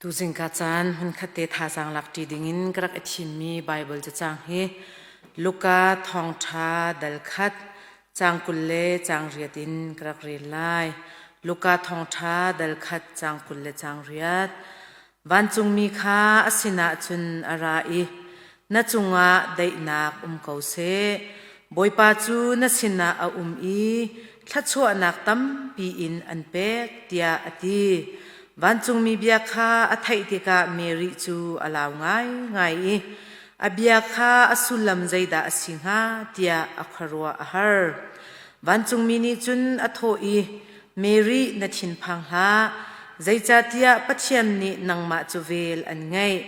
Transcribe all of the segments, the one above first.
Tuzing ka caan hmunkhat te thazaang lak ṭi dingin ka rak i thimmi Baibal cacang hi Luka thawngṭha dal khat caang 20 le caang riat in ka rak rel lai. Luka thawngṭha dal khat caang 20 le caang riat. Vancungmi kha a sinah cun a ra i na cungah daihnak um ko seh. Bawipa cu na sinah a um i thluachuahnak tampi in an pek tiah a ti. Vancungmi bia kha a theih tikah Mary cu a lau ngaingai i a bia kha a sullam zeidah a si hnga tiah a khuaruah a har. Vancungmi nih cun a thawh i, Mary, na thinphang hlah, zeicahtiah Pathian nih nangmah cu vel an ngeih.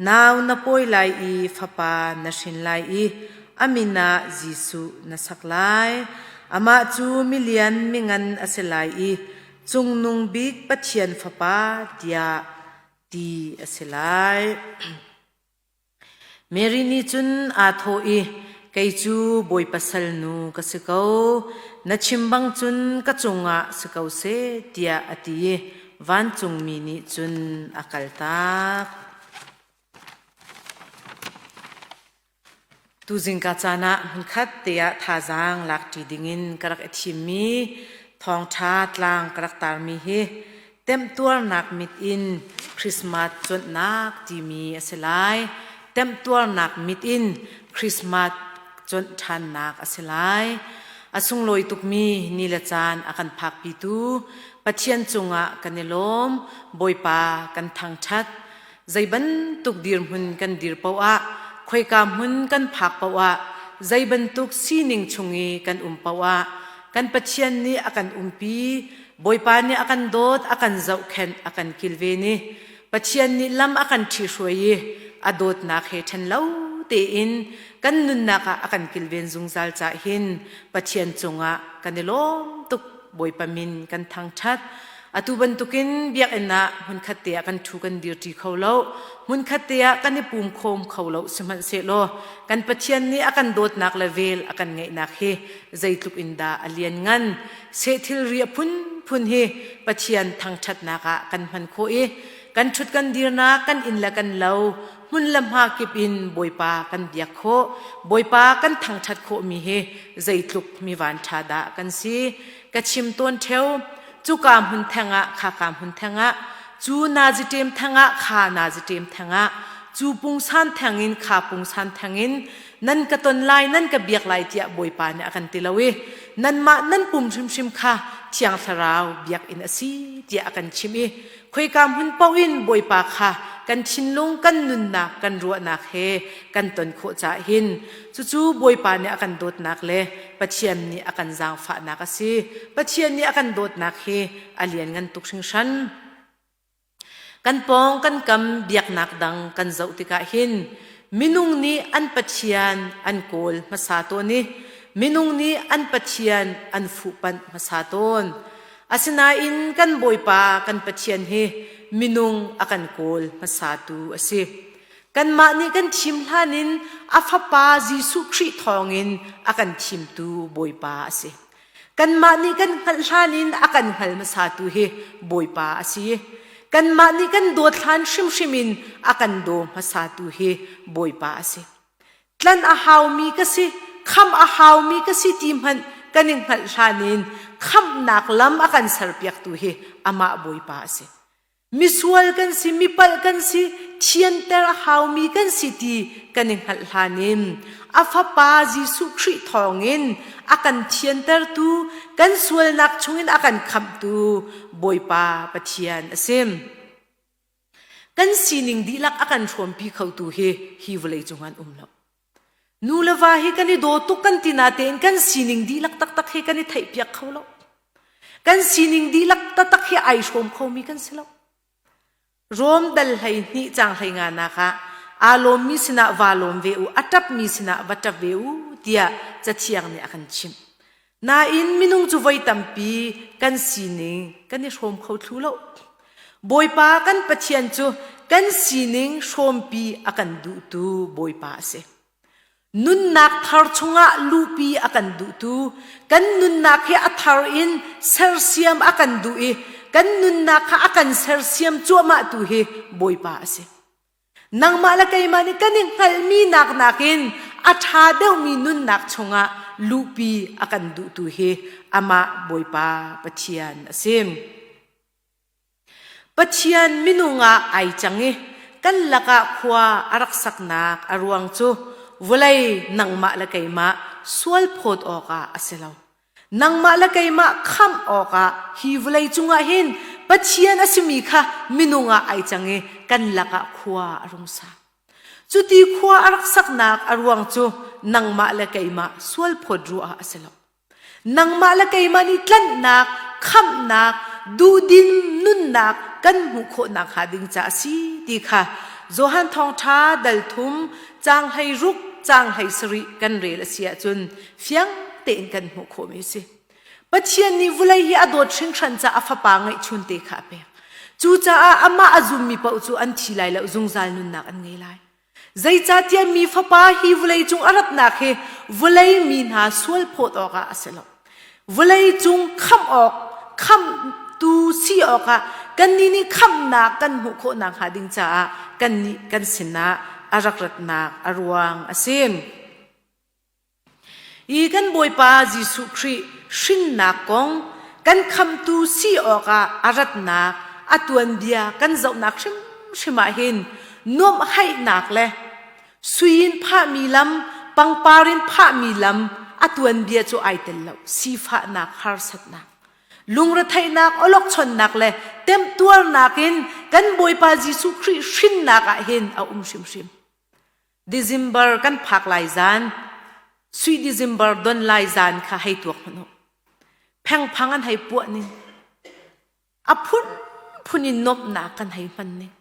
Nau na pawi lai i fapa na hrin lai i a min ah Jesuh na sak lai. Amah cu milian mingan a si lai i Cungnung Bik Pathian Fapa tiah ti a si lai. Mary nih cun aa thawh i, Kei cu Bawipa salnu ka si ko, na chim bang cun ka cungah si ko seh, tiah a ti i vancungmi nih cun a kaltak. Tuzing ka caan ah hmunkhat te ah thazaang lakṭi dingin ka rak i thimmi thawngṭha tlang ka rak tarmi hi temtuarnak mit in Christmas cuanhnak timi a si lai. Temtuarnak mit in Christmas cuanh ṭhannak a si lai. A sunglawi tukmi ni le caan a kan phakpitu Pathian cungah kan i lawm, Bawipa kan thangṭhat. Zei bantuk dirhmun kan dir paoh ah, khoika hmun kan phak paoh ah, zei bantuk sining chung i kan um paoh ah, kan Pathian nih a kan umpi, Bawipa nih a kan dawt, a kan zohkhenh, a kan kilven i Pathian nih lam a kan ṭhihruai i a dawtnak he ṭhen lo tein kan nunnak ah a kan kilven zungzal cah hin Pathian cungah kan i lawm tuk Bawipa min kan thangṭhat. Atu bantukin biakinn ah hmunkhat te ah kan ṭhu kan dirṭi kho lo. Hmunkhat te ah kan i pum khawm kho lo sihmanhsehlaw kan Pathian nih a kan dawtnak le vel a kan ngeihnak hi zeitluk in dah a lianngan. Seh thilri a phunphun hi Pathian thangṭhatnak ah kan hman khawh i kan ṭhut kan dirnak kan inn le kan lo hmun le hma kip in Bawipa kan biak khawh. Bawipa kan thangṭhat khawhmi hi zeitluk mi vanṭha dah kan si. Ka chim tawn ṭheo. Cuka hmun theng ah khaka hmun theng ah cu naziṭem theng ah kha naziṭem theng ah cu pungsan theng in kha pungsan theng in nan ka ton lai nan ka biak lai tiah Bawipa nih a kan ti lo i nanmah nan pum hrimhrim kha Thiang Thlarau biakinn a si tiah a kan chimh i khoika hmun paoh in Bawipa kha kan thinlung kan nunnak kan ruahnak he kan ton khawh caah hin cucu Bawipa nih a kan dawtnak le Pathian nih a kan zaangfahnak a si. Pathian nih a kan dawtnak hi a lianngan tuk hringhran. Kan pawng kan kam biaknak dang kan zoh tikah hin minung nih an pathian an kawl hmasa tawn i minung nih an pathian an fuhpanh hmasa tawn. Asinain kan Bawipa kan Pathian hi minung a kan kawl hmasatu a si. Kanmah nih kan thim hlan in a Fapa Jesuh Khrih thawngin a kan thimtu Bawipa a si. Kanmah nih kan hngalh hlan in a kan hngal hmasatu hi Bawipa a si. Kanmah nih kan dawt hlan hrimhrim in a kan daw hmasatu hi Bawipa a si. Tlanh a haumi ka si, khamh a haumi ka si ti hmanh kan i hngalh hlan in khamhnak lam a kan serpiaktu hi amah Bawipa a si. Misual kan si, mipalh kan si, thianter a haumi kan si ti kan i hngalh hlan in a Fapa Jesuh Khrih thawngin a kan thiantertu, kan sualnak chungin a kan khamhtu Bawipa Pathian a si. Kan sining dihlak a kan hrawmpi khotu hi hi vawlei cung an um lo. Nu le va hi kan i daw tuk kan ti natein kan sining dihlak taktak hi kan i theihpiak kho lo. Kan sining dihlak taktak hi ai hrawm khomi kan si lo. Rom dal hlei hnih cang hlei nga nak ah aa lawmmi sinah va lawm ve u, a ṭapmi sinah va ṭap ve u tiah Cathiang nih a kan chimh. Nain minung cu voi tampi kan sining kan i hrawm kho thlu lo. Bawipa kan Pathian cu kan sining hrawmpi a kan duhtu Bawipa a si. Nunnak thar chungah luhpi a kan duhtu, kan nunnak hi a thar in sersiam a kan duh i kan nunnak kha a kan sersiam cuahmah tu hi Bawipa a si. Nangmah le keimah nih kan i hngalhmi nak nakin a ṭha deuhmi nunnak chungah luhpi a kan duhtu hi amah Bawipa Pathian a si. Pathian minung ah ai cang i kan lakah khua a rak saknak a ruang cu vawlei nangmah le keimah sual phawt awkah a si lo. Nangmah le keimah khamh awkah hi vawlei cungah hin Pathian a simi kha minung ah ai cang i kan lakah khua a rung sa. Cuti khua a rak saknak a ruang cu nangmah le keimah sual phawt ruah ah a si lo. Nangmah le keimah nih tlanhnak, khamhnak, duhdim nunnak kan hmuh khawh nakhnga ding ca a si ti kha Johan Thawngṭha dal thum caang 16 caang 17 kan rel a si ahcun fiang tein kan hmuh khawhmi a si. Pathian nih vulei hi a dawt hringhran caah a fapa ngeihchun te kha a pek. Cucaah amah a zummi paoh cu an thi lai lo zungzal nunnak an ngei lai. Zeicahtiah mi fapa hi vawlei cung a ratnak hi vawlei mi hna sual phawt awkah a si lo. Vawlei cung khamh awk, khamhtu si awkah kannih nih khamhnak kan hmuh khawh nakhnga ding caah kannih kan sinah a rak ratnak a ruang a si. Hi kan Bawipa Jesuh Khrih hrinnak kong kan khamtu si awkah a ratnak a tuanbia kan zohnak hrimhrim ah hin nuamhhaihnak le sui in phahmi lam, pangpar in phahmi lam a tuanbia cu ai tel lo. Sifahnak, harsatnak, lungretheihnak, awlokchonnak le temtuarnak in kan Bawipa Jesuh Khrih hrinnak ah hin a um hrimhrim. December kan phak lai zan, sui December don lai zan kha hei tuak hmanh u. Phengphang an hei puah ning. A phunphun in nuamhnak kan hei hman ning.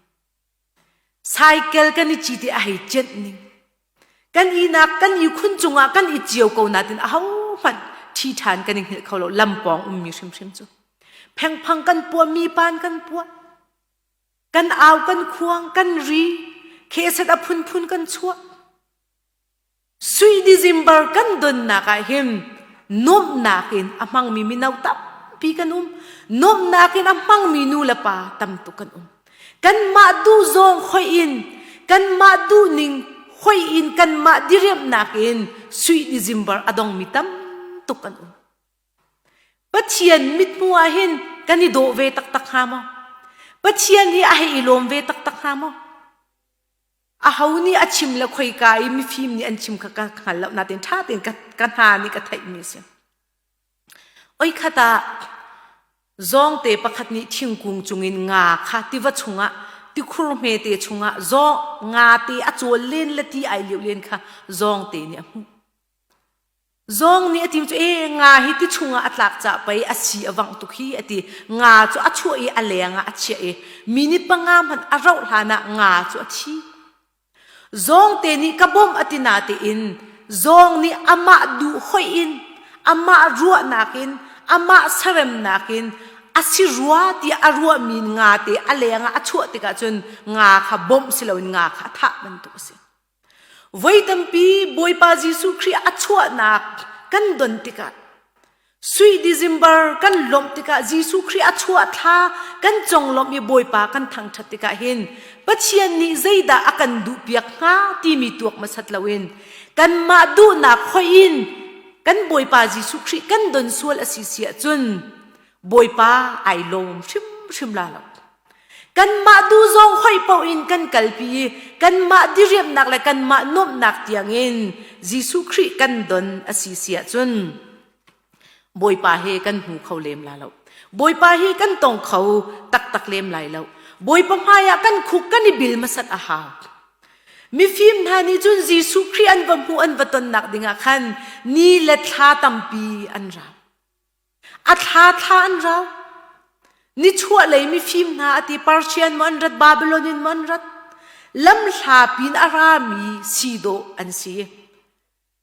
Cycle kan i ci ti a hei cenh ning. Kan inak kan i khun cungah kan i cio ko natin aho hmanh ṭhi ṭhan kan i hngilh kho lo lampawng ummi hrimhrim cu. Phengphang kan puah mi pan kan puah. Kan au kan khuang kan ri kheset a phunphun kan chuah. Sui December kan donnak ah hin nuamhnak in a hmangmi mino tampi kan um. Nuamhnak in a hmangmi nu le pa tam tuk kan um. Kanmah duh zawng hoih in kanmah duhning hoih in kanmah diriamhnak in Sui December a dongmi tam tuk kan um. Pathian mithmuh ah hin kan i dawh ve taktak hnga maw? Pathian hi a hei i lawm ve taktak hnga maw? Aho nih a chim le khoika i mifim nih an chim kha ka hngal lo nain ṭha tein ka, ka hna nih ka theihmi a si. Oi khat ah zawngte pakhat nih thingkung cungin nga kha tiva chungah tikhur hmete chungah zawng nga te a cawl len le ti ai liu len kha zawngte nih a hmuh. Zawng nih a ti cu e nga hi ti chungah a tlak cah pei a si a vangh tuk hi a ti. Nga cu a chuah i a leng ah a chiah i minute panga hmanh a rauh hlan ah nga cu a thi. Zawngte nih ka bawmh a ti natein zawng nih amah duh hoih in amah ruahnak in amah saremnak in a si rua tiah a ruahmi nga te a leng ah a chuah tikah cun nga kha bawmh si loin nga kha a thah bantuk a si. Voi tampi Bawipa Jesuh Khrih a chuahnak kan don tikah Sui December kan lawmh tikah Jesuh Khrih a chuah thla kan conglawmh i Bawipa kan thangṭhat tikah hin Pathian nih zeidah a kan duhpiak hnga timi tuak hmasat loin kanmah duhnak hoih in kan Bawipa Jesuh Khrih kan don sual a si si ahcun Bawipa ai lawm hrimhrim la lo. Kanmah duh zong hoih paoh in kan kalpi i kanmah diriamhnak le kanmah nuamhnak tiangin Jesuh Khrih kan don a si si ahcun Bawipa he kan hmu kho lem la lo. Bawipa hi kan tong kho taktak lem lai lo. Bawipa hmaiah kan khuk kan i bil hmasat a hau. Mifim hna nih cun Jesuh Khrih an va hmuh an va tonnak dingah khan ni le thla tampi an rau. A thla thla an rau. Nichuahlei mifim hna a ti Persian maw an rat Babylon in maw an rat lamhla pin a rami si dawh an si.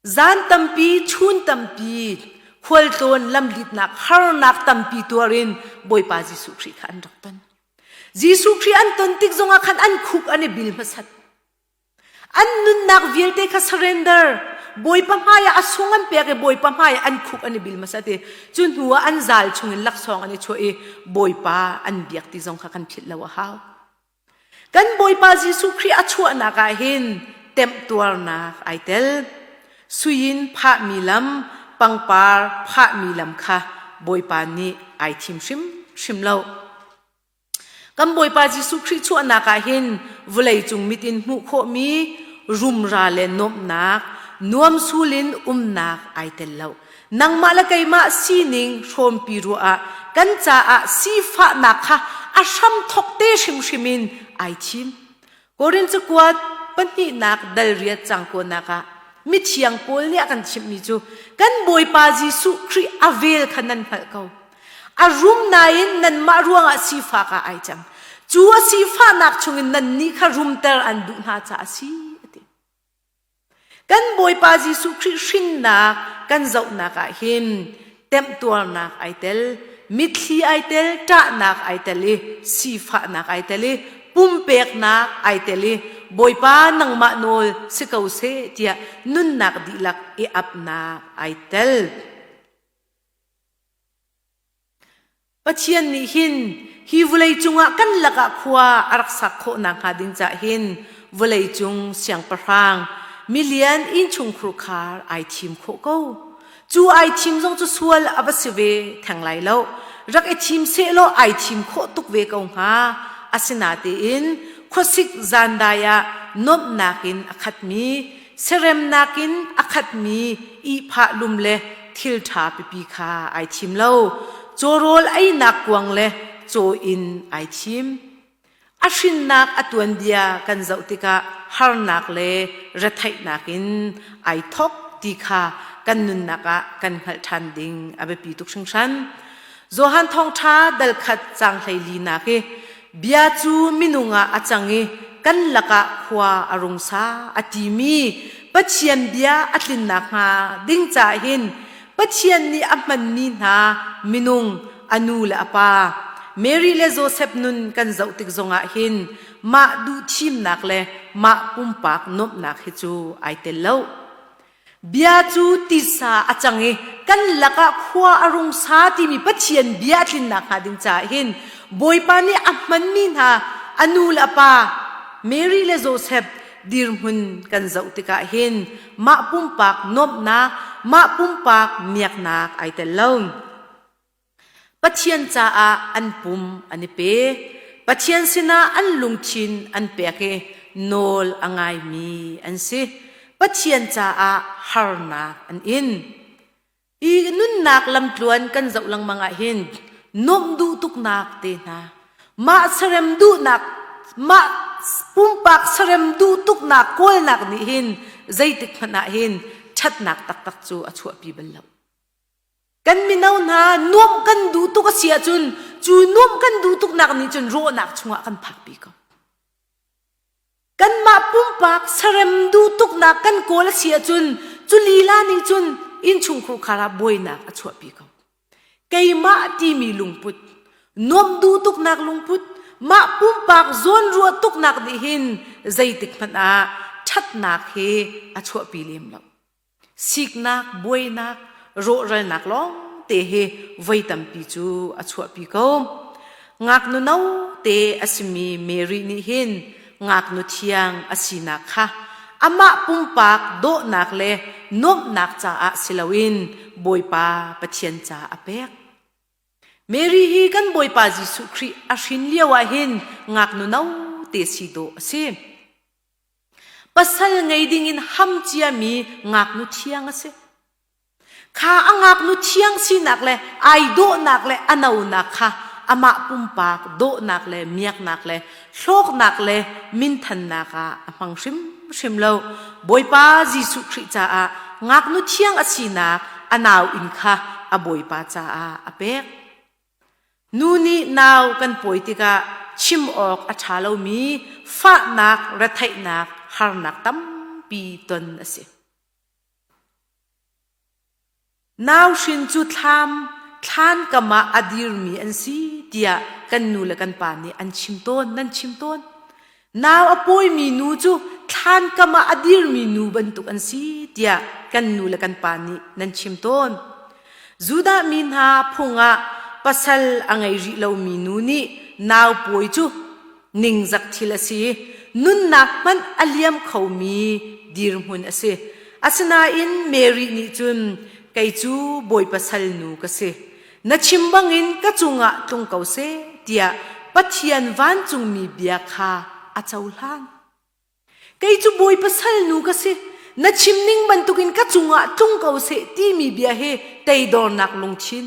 Zan tampi chun tampi khualtlawn lamlitnak harnak tampi tuar in Bawipa Jesuh Khrih kha an rak ton. Jesuh Khrih an ton tik zongah khan an khuk an i bil hmasat. An nunnak vialte kha surrender. Bawipa hmai ah a sung an pek i Bawipa hmai ah an khuk an i bil hmasa ti. Cu hnu ah an zal chungin laksawng an i chuah i Bawipa an biak ti zong kha kan philh lo a hau. Kan Bawipa Jesuh Khrih a chuahnak ah hin temhtuarnak ai tel. Sui in phahmi lam, pangpar phahmi lam kha Bawipa nih ai thim hrimhrim lo. Kan Bawipa Jesuh Khrih chuahnak ah hin vawleicung mit in hmuh khawhmi rumra le nuamhnak, nuamsul in umnak ai tel lo. Nangmah le keimah sining hrawmpi ruah ah kan caah sifahnak kha a hramthok te hrimhrim in ai thim. Korin cakuat pahnihnak dal riat cang kuanak ah mithiang Paul nih a kan chimhmi cu kan Bawipa Jesuh Khrih a vel kha nan hngalh ko. A rum nain nanmah ruangah sifak ah ai cang. Cu a sifahnak chungin nannih kha rumter an duh hna caah a si a ti. Kan Bawipa Jesuh Khrih hrinnak kan zohnak ah hin temhtuarnak ai tel, mitthli ai tel, ṭahnak ai tel i sifahnak ai tel i pumpeknak ai tel i Bawipa nangmah nawl si ko seh tiah nunnak dihlak i apnak ai tel. Pathian nih hin hi vawlei cungah kan lakah khua a rak sak khawh nakhnga ding cah hin vawlei cung siangpahrang milian innchungkhur khar ai thim khawh ko. Cu ai thim zong cu sual a va si ve theng lai lo. Rak i thim sehlaw ai thim khawh tuk ve ko hnga. Asinatein khuasik zandai ah nuamhnak in a khatmi Seremnak in a khatmi ihphah lum le thil ṭha pipi kha ai thim lo. Cawrawl einak kuang le caw inn ai thim. A hrinnak a tuanbia kan zoh tikah harnak le retheihnak in ai thok ti kha kan nunnak ah kan hngalh ṭhan ding a biapi tuk hringhran. Johan Thawngṭha dal khat caang 14 nak i bia cu minung ah a cang i kan lakah khua a rung sa a timi Pathian bia a tlin nakhnga ding caah hin Pathian nih a hmanmi hna minung a nu le a pa Mary le Joseph nun kan zoh tik zongah hin mah duhthimnak le mah pumpak nuamhnak hi cu ai tel lo. Bia cu tisa a cang i kan lakah khua a rung sa timi Pathian bia a tlin nakhnga ding caah hin Bawipa nih a hmanmi hna a nu le a pa Mary le Joseph dirhmun kan zoh tikah hin mah pumpak nuamhnak, mah pumpak miaknak ai tel lo. Pathian caah an pum an i pe. Pathian sinah an lungthin an pek i nawl a ngaimi an si. Pathian caah harnak an in. I nunnak lamtluan kan zoh lengmang ah hin nuamh duh tuknak te hna, mah sarem duhnak, mah pumpak sarem duh tuknak kawlnak nih hin zeitik hmanh ah hin ṭhatnak taktak cu a chuahpi bal lo. Kan mino hna nuamh kan duh tuk a si ahcun cu nuamh kan duh tuknak nih cun rawhnak chungah kan phakpi ko. Kanmah pumpak sarem duh tuknak kan kawl a si ahcun cu lila nih cun innchungkhur khar ah buainak a chuahpi ko. Keimah timi lungput, nuamh duh tuknak lungput, mah pumpak zawnruah tuknak nih hin zeitik hmanh ah ṭhatnak hi a chuahpi lem lo. Siknak, buainak, rawhralnak lawng te hi voi tampi cu a chuahpi ko. Ngaknu no te a simi Mary nih hin ngaknu thiang a sinak kha amah pumpak dawhnak le nuamhnak caah si loin Bawipa Pathian caah a pek. Mary hi kan Bawipa Jesuh Khrih a hrin lio ah hin ngaknu no te si dawh a si. Pasal ngei dingin ham ciami ngaknu thiang a si. Kha a ngaknu thiang sinak le ai dawhnak le a nonak kha amah pumpak dawhnak le miaknak le hlawknak le minthannak ah a hmang hrimhrim lo. Bawipa Jesuh Khrih caah ngaknu thiang a sinak a nau inn kha a Bawipa caah a pek. Nu nih nau kan pawi tikah chim awk a ṭha lomi fahnak, retheihnak, harnak tampi ton a si. Nau hrin cu thlam thlan kam ah a dirmi an si tiah kan nu le kan pa nih an chim tawn, nan chim tawn. Nau a pawimi nu cu thlankam ah a dirmi nu bantuk an si tiah kan nu le kan pa nih nan chim tawn. Judah mi hna phung ah pasal a ngei rih lomi nu nih nau pawi cu ningzak thil a si i nunnak hmanh a liam khomi dirhmun a si. Asinain Mary nih cun kei cu Bawipa salnu ka si. Na chim bangin ka cungah tlung ko seh tiah Pathian vancungmi bia kha a cohlan. Kei cu Bawipa salnu ka si. Na chim ning bantukin ka cungah tlung ko seh timi bia hi teidornak lungthin,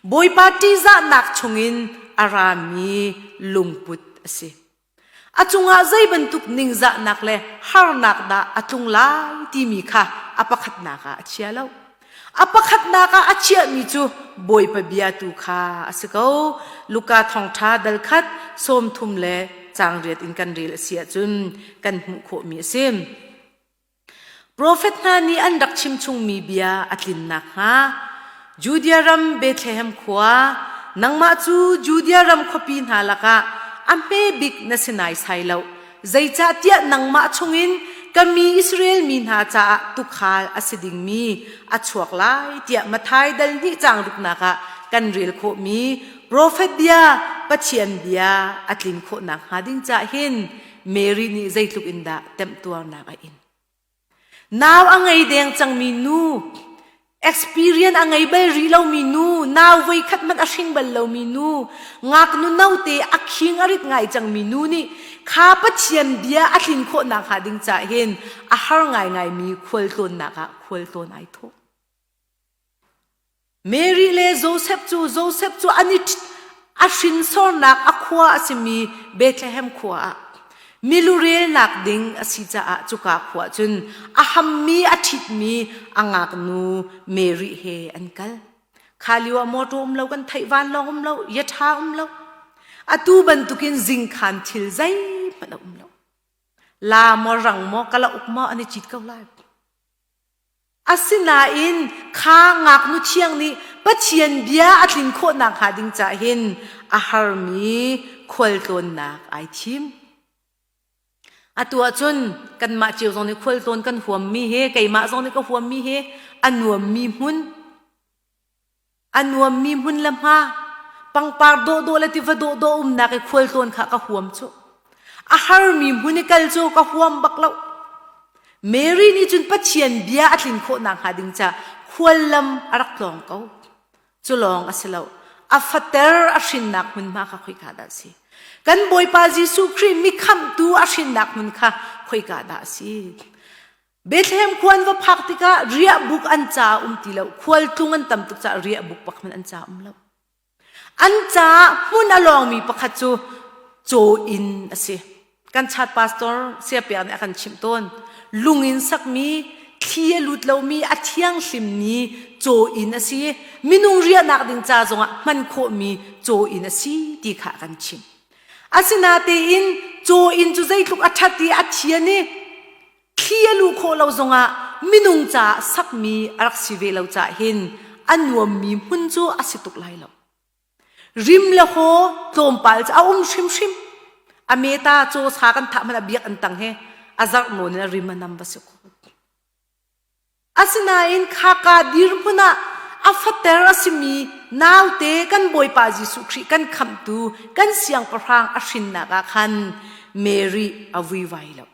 Bawipa ṭihzahnak chungin a rami lungput a si. A cungah zei bantuk ningzahnak le harnak dah a tlung lai timi kha a pakhatnak ah a chia lo. A pakhatnak ah a chiahmi cu Bawipa bia tu kha a si ko. Luka thawngṭha dal khat 30 le caang riat in kan rel a si ahcun kan hmuh khawhmi a si. Profet hna nih an rak chimchungmi bia a tlin nakhnga Judea ram Bethlehem khua, nangmah cu Judea ram khuapi hna lakah a hme bik na si naisai lo. Zeicahtiah nangmah chungin ka mi Israel mi hna caah tuukhal a si dingmi a chuak lai tiah Matthai dal hnih caang ruknak ah kan rel khawhmi profet bia Pathian bia a tlin khawh nakhnga ding cah hin Mary nih zeitluk in dah temhtuarnak a in. Nau a ngei deng cangmi nu, experience a ngei bal rih lomi nu, nau voikhat hmanh a hring bal lomi nu, ngaknu note a khing a rit ngai cangmi nu nih kha Pathian bia a tlin khawh nakhnga ding cah hin a har ngaingaimi khualtlawnnak ah khualtlawn ai thawh. Mary le Joseph cu Joseph cu an i a hrinsornak a khua a simi Bethlehem khua ah milurelnak ding a si caah cuka khua cun a hammi a ṭhitmi a ngaknu Mary he an kal. Kha lio ah mawṭaw um lo kan theih vanlawng um lo yaṭha um lo. Atu bantukin zingkhan thil zeihmanh a um lo. La maw rang maw kalauk maw an i cit ko lai. Asinain kha ngaknu thiang nih Pathian bia a tlin khawh nakhnga ding cah hin a harmi khualtlawnnak ai thim. Atu ahcun kanmah cio zong nih khualtlawn kan huammi hi keimah zong nih ka huammi hi a nuammi hmun A nuammi hmun le hma, pangpar dawhdawh le tiva dawhdawh umnak i khualtlawn kha ka huam cu. A harmi hmun i kal cu ka huam bak lo. Mary nih cun Pathian bia a tlin khawh nakhnga ding ca khuallam a rak tlawng ko. Cu lawng a si lo. A fater a hrinnak hmunhma kha khoika dah a si? Kan Bawipa Jesuh Khrih mi khamhtu a hrinnak hmun kha khoika dah a si? Bethlehem khua an va phak tikah riahbuk an ca um ti lo. Khualtlung an tam tuk caah riahbuk bak hmanh an ca um lo. An caah hmun a lawngmi pakhat cu caw inn a si. Kan chat pastor Siapiak nih a kan chimh tawn. Lung in sakmi, thli a lut lomi, a thianghlimmi caw inn a si. Minung riahnak ding ca zongah hman khawhmi caw inn a si ti kha a kan chimh. Asinatein caw inn cu zeitluk a ṭhat i a thian i Thli a luh khawh lo zongah minung caah sakmi a rak si ve lo caah hin a nuammi hmun cu a si tuk lai lo. Rim le haw tlawmpal cu a um hrimhrim. A meta caw sa kan thah hmanh a biak an tang he a zarh nawn in a rim a nam va si ko. Asinain khaka dirhmun ah a fater a simi naute kan Bawipa Jesuh Khrih kan khamhtu kan siangpahrang a hrinnak ah khan Mary a vuivai lo.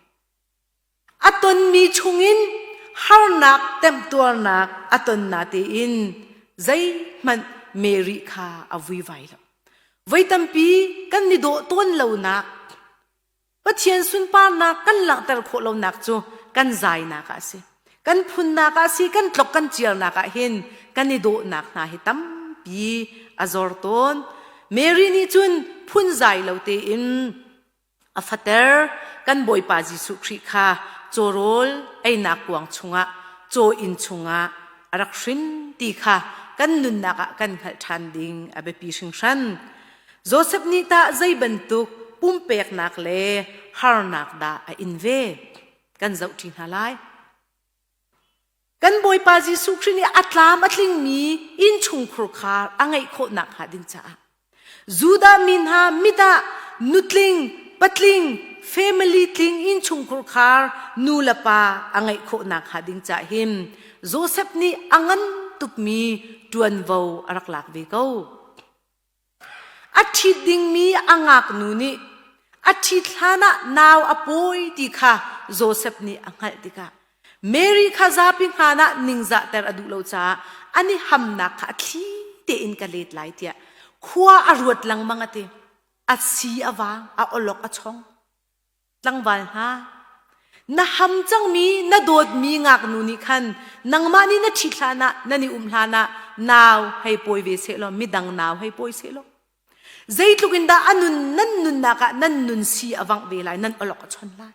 A tonmi chungin harnak temtuarnak a ton natein zeihmanh Mary kha a vuivai lo. Voi tampi kan i dawh tawn lonak, Pathian sunparnak kan langhter khawh lonak cu kan zainak ah a si. Kan phunnak ah a si, kan tlok kan ciarnak ah hin kan i dawhnak hna hi tampi a zor tawn. Mary nih cun phunzai lo tein A fater kan Bawipa Jesuh Khrih kha cawrawl einak kuang chungah caw inn chungah a rak hrin ti kha kan nunnak ah kan hngalh ṭhan ding a biapi hringhran. Joseph nih tah zei bantuk pumpeknak le harnak dah a in ve? Kan zohṭi hna lai. Kan Bawipa Jesuh Khrih nih a tlam a tlingmi innchungkhur kha a ngeih khawh nakhnga ding caah Judah mi hna mit ah nutling patling family tling innchungkhur khar nu le pa a ngeih khawhnak hnga ding cah hin Joseph nih a ngan tukmi ṭuanvo a rak lak ve ko. A ṭhit dingmi a ngaknu nih a ṭhit hlanah nau a pawi ti kha Joseph nih a hngalh tikah Mary kha zapi hngan ah ningzahter a duh lo caah an i hamnak kha a thli tein ka let lai tiah khua a ruat lengmang a ti. A si a vang, a awlok a chong. Tlangval hna, na ham cangmi na dawtmi ngaknu nih khan nangmah nih na ṭhit hlanah nan i um hlanah nau hei pawi ve sehlaw midang nau hei pawi sehlaw zeitluk in dah a nun nan nunnak ah nan nun si a vangh ve lai nan awlok a chon lai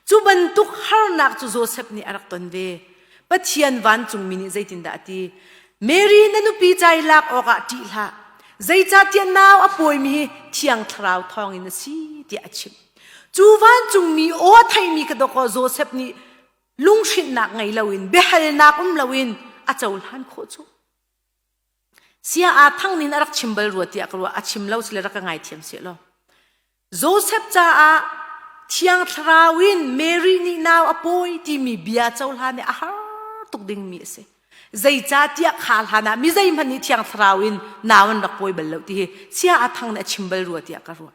Cu bantuk harnak cu Josef nih a rak ton ve. Pathian vancungmi nih zeitindah a ti? Mary na nupi ca i lak awkah ṭih hlah. Zeicahtiah nau a pawimi hi Thiang Thlarau thawngin a si tiah a chimh. Cu vancungmi aw a theimi kha dawkaw Josef nih lunghrinhnak ngei loin biahalnak um loin a cohlan khawh cu. Sia aa thang nin a rak chim bal rua tiah ka ruah. A chim lo sile rak ka ngaithiam seh law. Josef caah Thiang Thlarau in Mary nih nau a pawi timi bia cohlan hi a har tuk dingmi a si. Zeicahtiah kha hlan ah mi zeihmanh nih Thiang Thlarau in nau an rak pawi bal lo ti hi sia a thang nih a chim bal rua tiah ka ruah.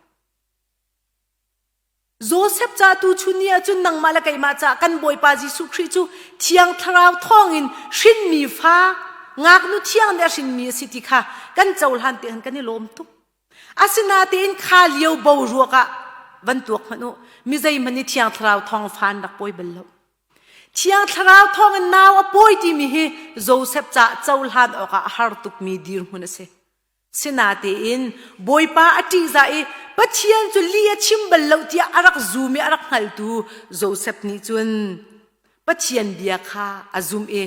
Josef ca tu chun ni ahcun nangmah le keimah caah kan Bawipa Jesuh Khrih cu Thiang Thlarau thawngin hrinmi fa ngaknu thiang nih a hrinmi a si ti kha kan cohlan te han kan i lawm tuk. Asinain kha lio boruak ah van tuak hmanh u mi zeihmanh nih Thiang Thlarau thawng fa an rak pawi bal lo. Thiang Thlarau thawngin nau a pawi timi hi Josef caah cohlan awkah a har tukmi dirhmun a si. Sinatein Bawipa a ṭihzah i Pathian cu li a chim bal lo tiah a rak zum i a rak hngaltu Josef nih cun Pathian bia kha a zumh i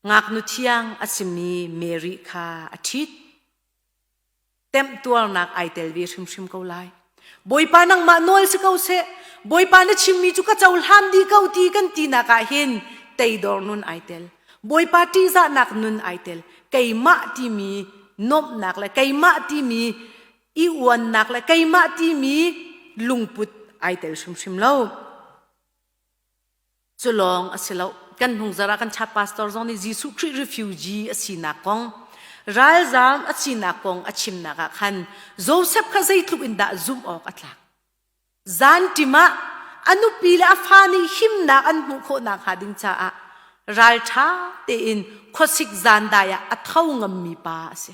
ngaknu thiang a simi Mary kha a ṭhit. Temhtuarnak ai tel ve hrimhrim ko lai. Bawipa nangmah nawl si ko seh. Bawipa na chimmi cu ka cohlan dih ko ti kan tinak ah hin teidor nun ai tel. Bawipa ṭihzahnak nun ai tel. Keimah timi nuamhnak le keimah timi i uannak le keimah timi lungput ai tel hrimhrim lo. Cu lawng a si lo. Kan hnungzar ah kan chap pastor zong nih Jesuh Khrih refugee a sinak kong, ralzaam a sinak kong a chimnak ah khan Joseph kha zeitluk in dah zumh awk a tlak. Zanṭim ah a nupi le a fa nih himnak an hmuh khawh nakhnga ding caah ralṭha tein khuasik zandai ah a tho ngammi pa a si.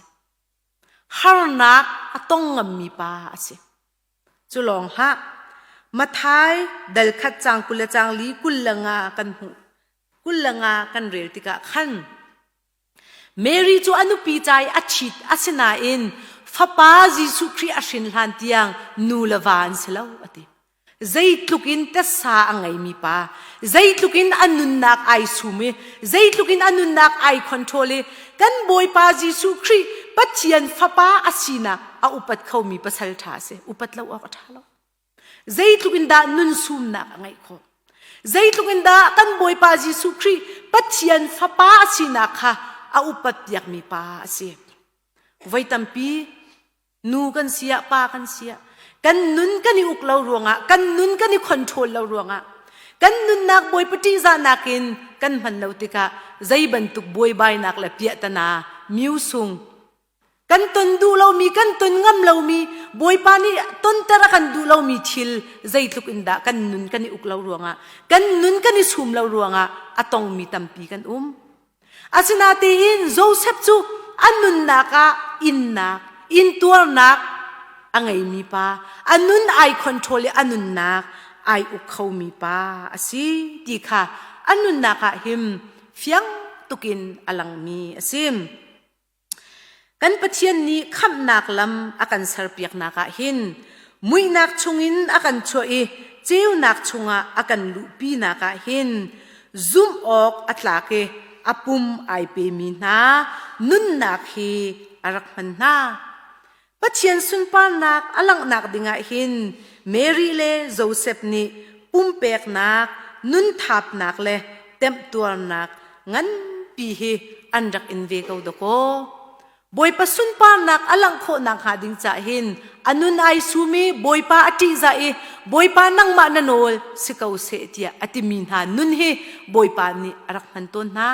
Harnak a tong ngammi pa a si. Cu lawng hlah, Matthai dal khat caang 20 le caang li 25 kan hmuh. 25 kan rel tikah khan Mary cu a nupi ca i a ṭhit asinain fapa Jesuh Khrih a hrin hlan tiang nu le va an si lo a ti. Zeitluk in tasa a ngeimi pa, zeitluk in a nunnak ai sum i, zeitluk in a nunnak ai control i, kan Bawipa Jesuh Khrih Pathian fapa a sinak a upat khomi pasal ṭha a si. Upat lo awk a ṭha lo. Zeitluk in dah nun sumnak a ngeih khawh. Zeitluk in dah kan Bawipa Jesuh Khrih Pathian fapa a sinak kha a upat piakmi pa a si. Voi tampi nu kan si ah pa kan si ah kan nun kan i uk lo ruangah kan nun kan i control lo ruangah kan nunnak bawipa ṭihzahnak in kan hman lo tikah zei bantuk buaibainak le piahtana miusung kan ton duh lomi kan ton ngam lomi bawipa nih tonter a kan duh lomi thil zeitluk in dah kan nun kan i uk lo ruangah kan nun kan i sum lo ruangah a tongmi tampi kan um Asinain Josef cu a nunnak ah innak, intuarnak a ngeimi pa, a nun ai control i a nunnak ai uk khomi pa a si ti kha a nunnak ah him fiang tukin a langmi a si. Kan Pathian nih khamhnak lam a kan serpiaknak ah hin muihnak chungin a kan chuah i ceunak chungah a kan luhpinak ah hin zumh awk a tlak i a pum ai pemi hna nunnak hi a rak hman hna. Pathian sunparnak a langhnak dingah hin Mary le Joseph nih pumpeknak, nunthapnak le temhtuarnak nganpi hi an rak in ve ko dakaw. Bawipa sunparnak a langh khawhnak hnga ding cah hin a nun ai sum i Bawipa a ṭihzah i Bawipa nangmah na nawl si ko seh tiah a timi hna nun hi Bawipa nih a rak hman tawn hna.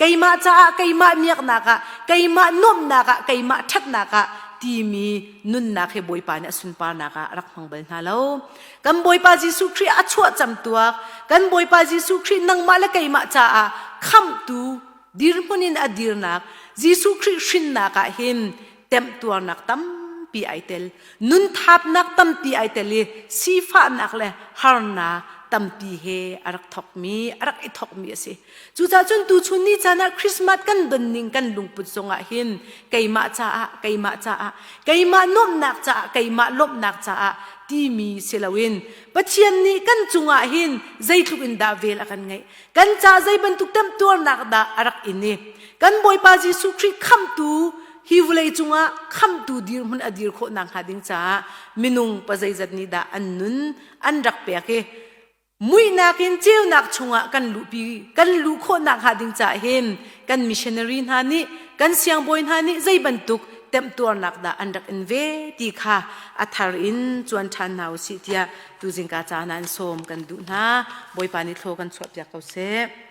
Keimah caah keimah miaknak ah keimah nuamhnak ah keimah ṭhatnak ah timi nunnak hi Bawipa nih a sunparnak ah a rak hmang bal hna lo. Kan Bawipa Jesuh Khrih a chuah camtuak kan Bawipa Jesuh Khrih nangmah le keimah caah khamhtu dirhmun in a dirnak Jesuh Khrih hrinnak ah hin temtuarnak tampi ai tel nun thapnak tampi ai tel i sifahnak le harnak tampi he a rak thokmi a rak i thokmi a si cucaah cun tuchun ni caan ah Christmas kan don ning kan lungput zongah hin keimah caah keimah caah keimah nuamhnak caah keimah lawmhnak caah timi si loin Pathian nih kan cungah hin zeitluk in dah vel a kan ngeih Kan ca zei bantuk temtuarnak dah a rak in i kan Bawipa Jesuh Khrih khamhtu hi vawlei cungah khamhtu dirhmun a dir khawh nakhnga ding caah minung pazeizat nih dah an nun an rak pek i muihnak in ceunak chungah kan luhpi kan luh khawh nakhnga ding caah hin kan missionary hna nih kan siangbawi hna nih zei bantuk temtuarnak dah an rak in ve ti kha a thar in cuan ṭhan hna usih tiah tuzingka caan ah an sawm kan duh hna. Bawipa nih thlaw kan chuahpiak ko seh.